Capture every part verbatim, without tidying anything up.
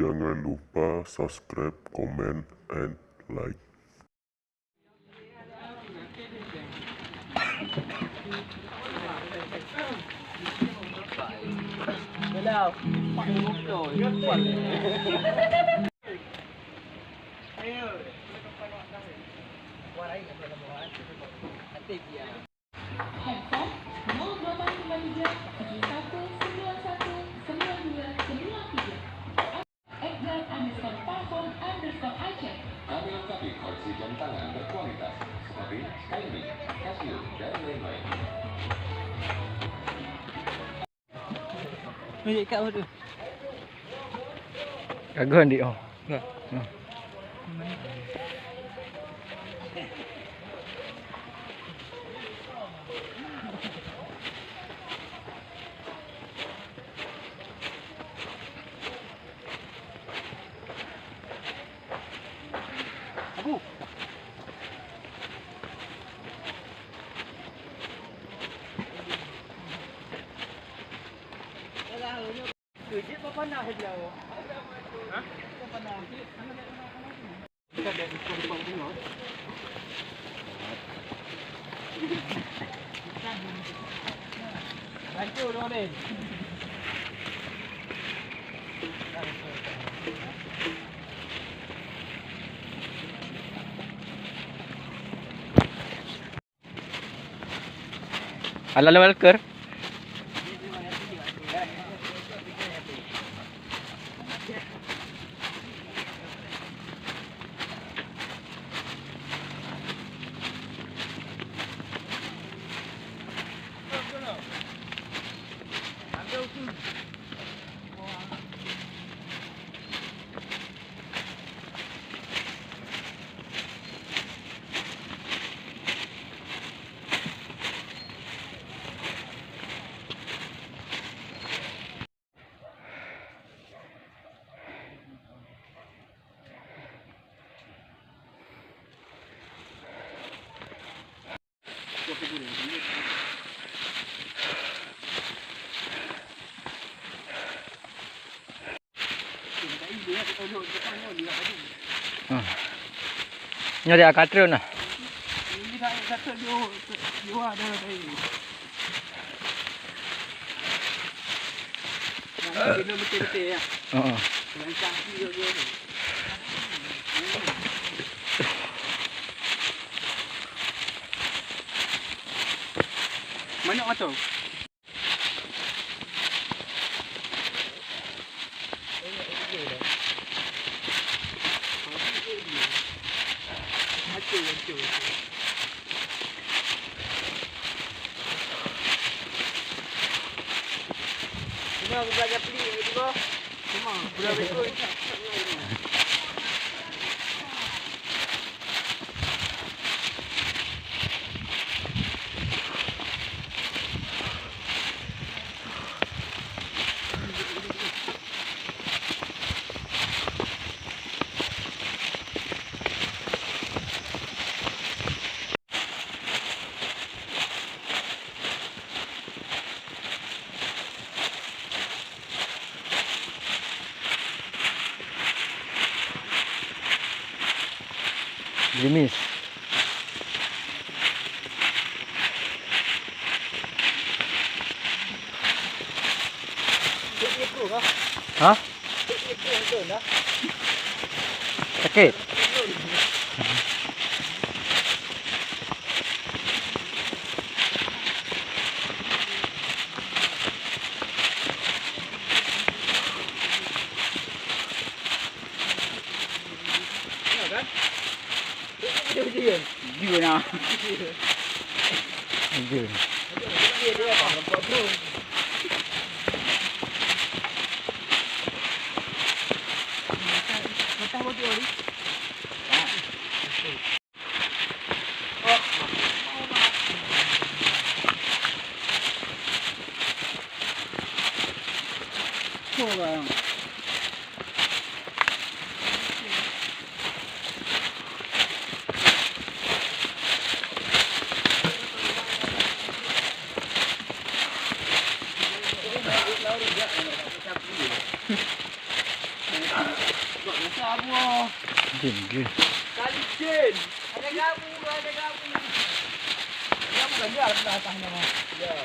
Jangan lupa subscribe, comment, and like. Handphone nol delapan sembilan tiga tujuh satu sembilan satu sembilan dua sembilan tiga. Edgar underscore Parfum underscore Aceh. Kami lengkapi koleksi jam tangan berkualitas seperti Skymi, Casio, dan lain-lain. Ni kat apa tu? Gagon dik oh. Nah. Hmm. Aku. Alah lewat ker. Hmm. Nyoe dia ka treun nah. Heeh. Manok atau? Gerimis. Hah? Sakét. Jujur nah. Jujur. Jin, jin. Kali jin. Ada gabu, ada gabu. Gabu kan dia atas tanah mah. Ya.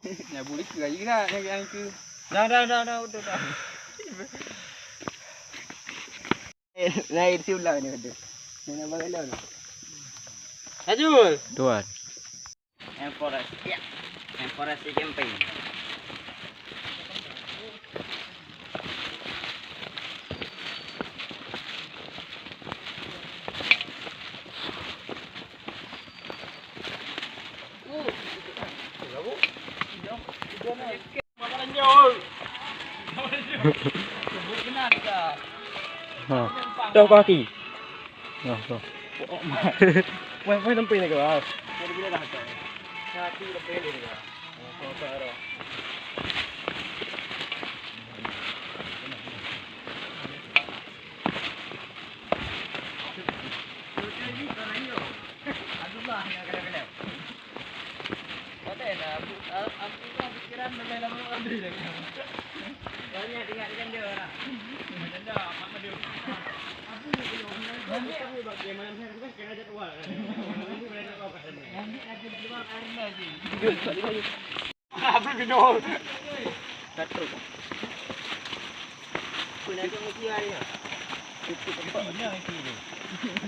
Nyan bulik lagi nak, nyan, nyan ke. Dah, dah, dah, dah, udah, dah. Eh, lain si ulang ni, udah. Ni nak bagi lawan. Tajul. Tuan. Enforasi, ya. Enforasi camping. Ha. Dah kaki. Nah, tu. Wah, wah, sampai ni ke, ah. Jadi bila dah tu? Satu lebih ni ke. Oh, oh, oh. Aduh lah, ya, kadang-kadang.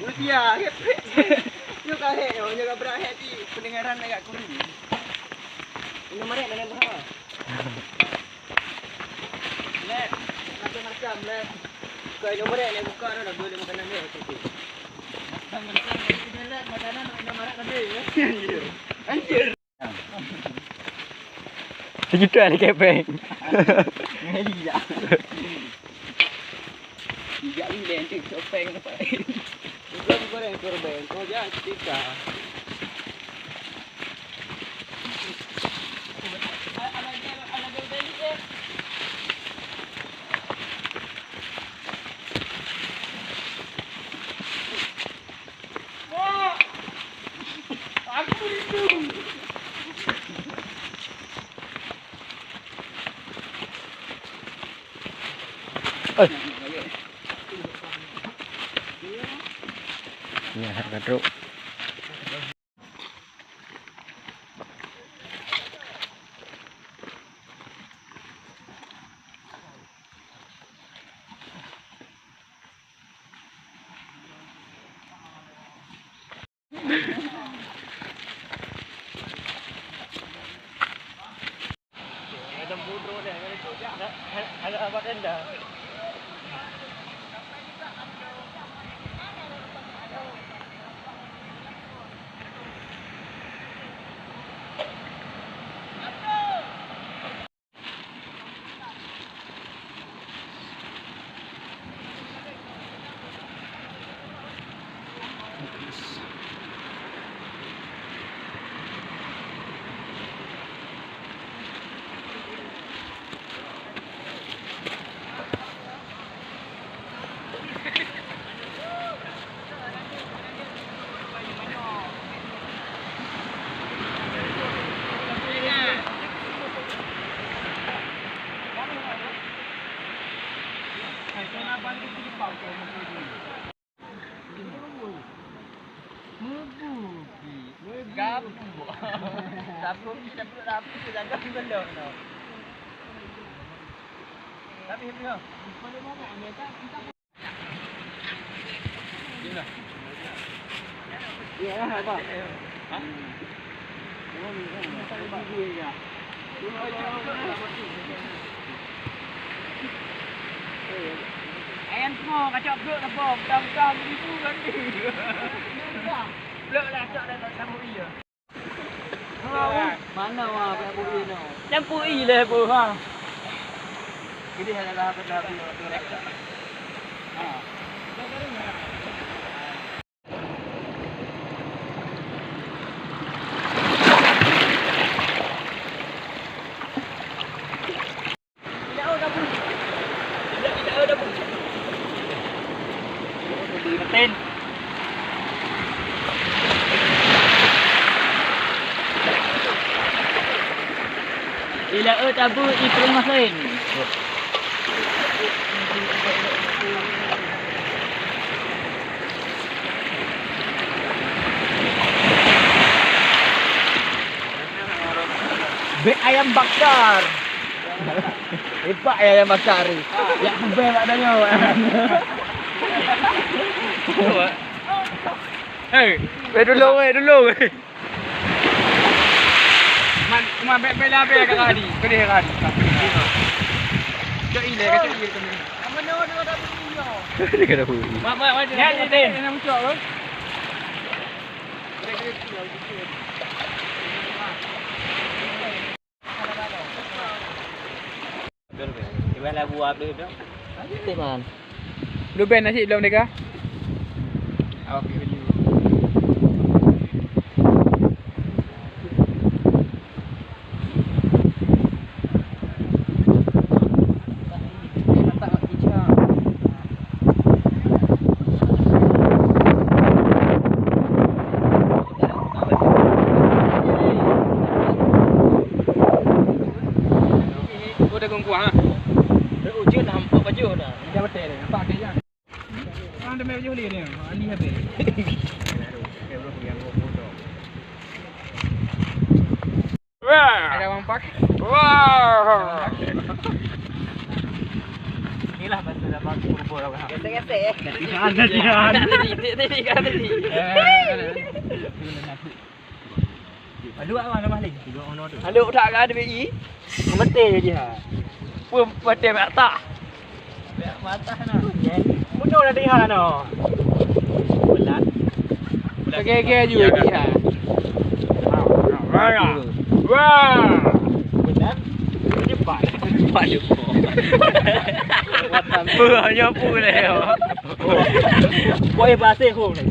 Mutia, nyoe ka hek nyoe, nyoe ka brat hek ti, pendengaran agak kurang. Inong marit dah leubeh ha. Lek, macam-macam lek. Kau inong marit lek buka dah, dah boleh makanan dia, okey. Macam-macam lek, makanan inong marit tadi. Anjir. Anjir. Sejuta ni kepeng. Ngeri ya. Tidak boleh nanti kepeng apa? Bukan, bukan yang korban, kau jangan cerita. Eh. Nyan, ka trok. Gabu. Gabu, gabu, gabu, gabu, gabu, gabu. Tapi, tapi, Ayan semua kacau blok dah bom, dah dah beribu kan ni. Blok lah cok dah tak sambung iya. Mana wah, payah bui no. Nyang bui lé bu ha. Jadi ada lah, ada lah. Ha. Ila eu tabu i peurumoh laén. Bèk ayam bakar. Hebat ya ayam bakar ni. Yak kubèe bak tanyoe. Hei, weh dulu, weh dulu, weh. Man, cuma bèk-bèk lah bèk kat tadi. Kedeh tadi. Cok ilèe, cok ilèe kami. Dia kena bui. Mak, mak, mak, dia nak muncul ke? Iban lagu Abdul tu. Teman. Lu ben nasi belum deka? Awak pergi beli. Oh, dah gong kuah, ha? Dah ujeuen nampak baju dah. Dah betul dah, nampak dah, ya. Ah, dah main baju boleh dia. Ah, ni habis. Wah. Ada Bang Pak. Wah. Inilah bantu dapat purba lah. Gesek-gesek, eh. Ada dia. Ada tadi, tadi, tadi, tadi. Eh, ada. Aduh, awak nama ni? Aduh, tak ada B I. Mati je ha. Pun mati mak tak. Mata na. Bunuh dah dia no. Bulan. Gege juga dia. Wah. Wah. Bulan. Cepat. Cepat je. Buat hanya pun leh. Boy bahasa home ni.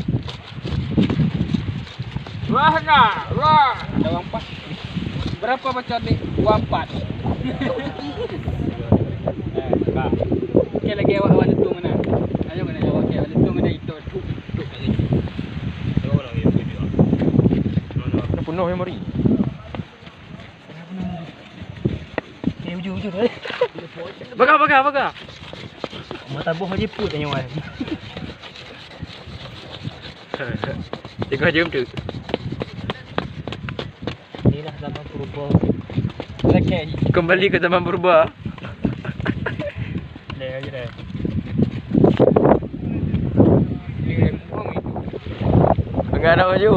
Wah, nah, wah. Ada uang empat. Berapa bacaan ni? Uang empat. Eh, kak. Okey, lagi awak, awak letung mana? Ayo, mana awak, okey, awak letung mana itu? Tuk, tuk, tuk. Dah penuh memori. Eh, hujung, hujung, eh. Baga, baga, baga. Mata boh jiput nyoe. Tengah jam tu. Inilah zaman purba. Lagi. Kembali ke zaman purba. Dah, dah, dah. Ni rempong itu. Enggak nak maju.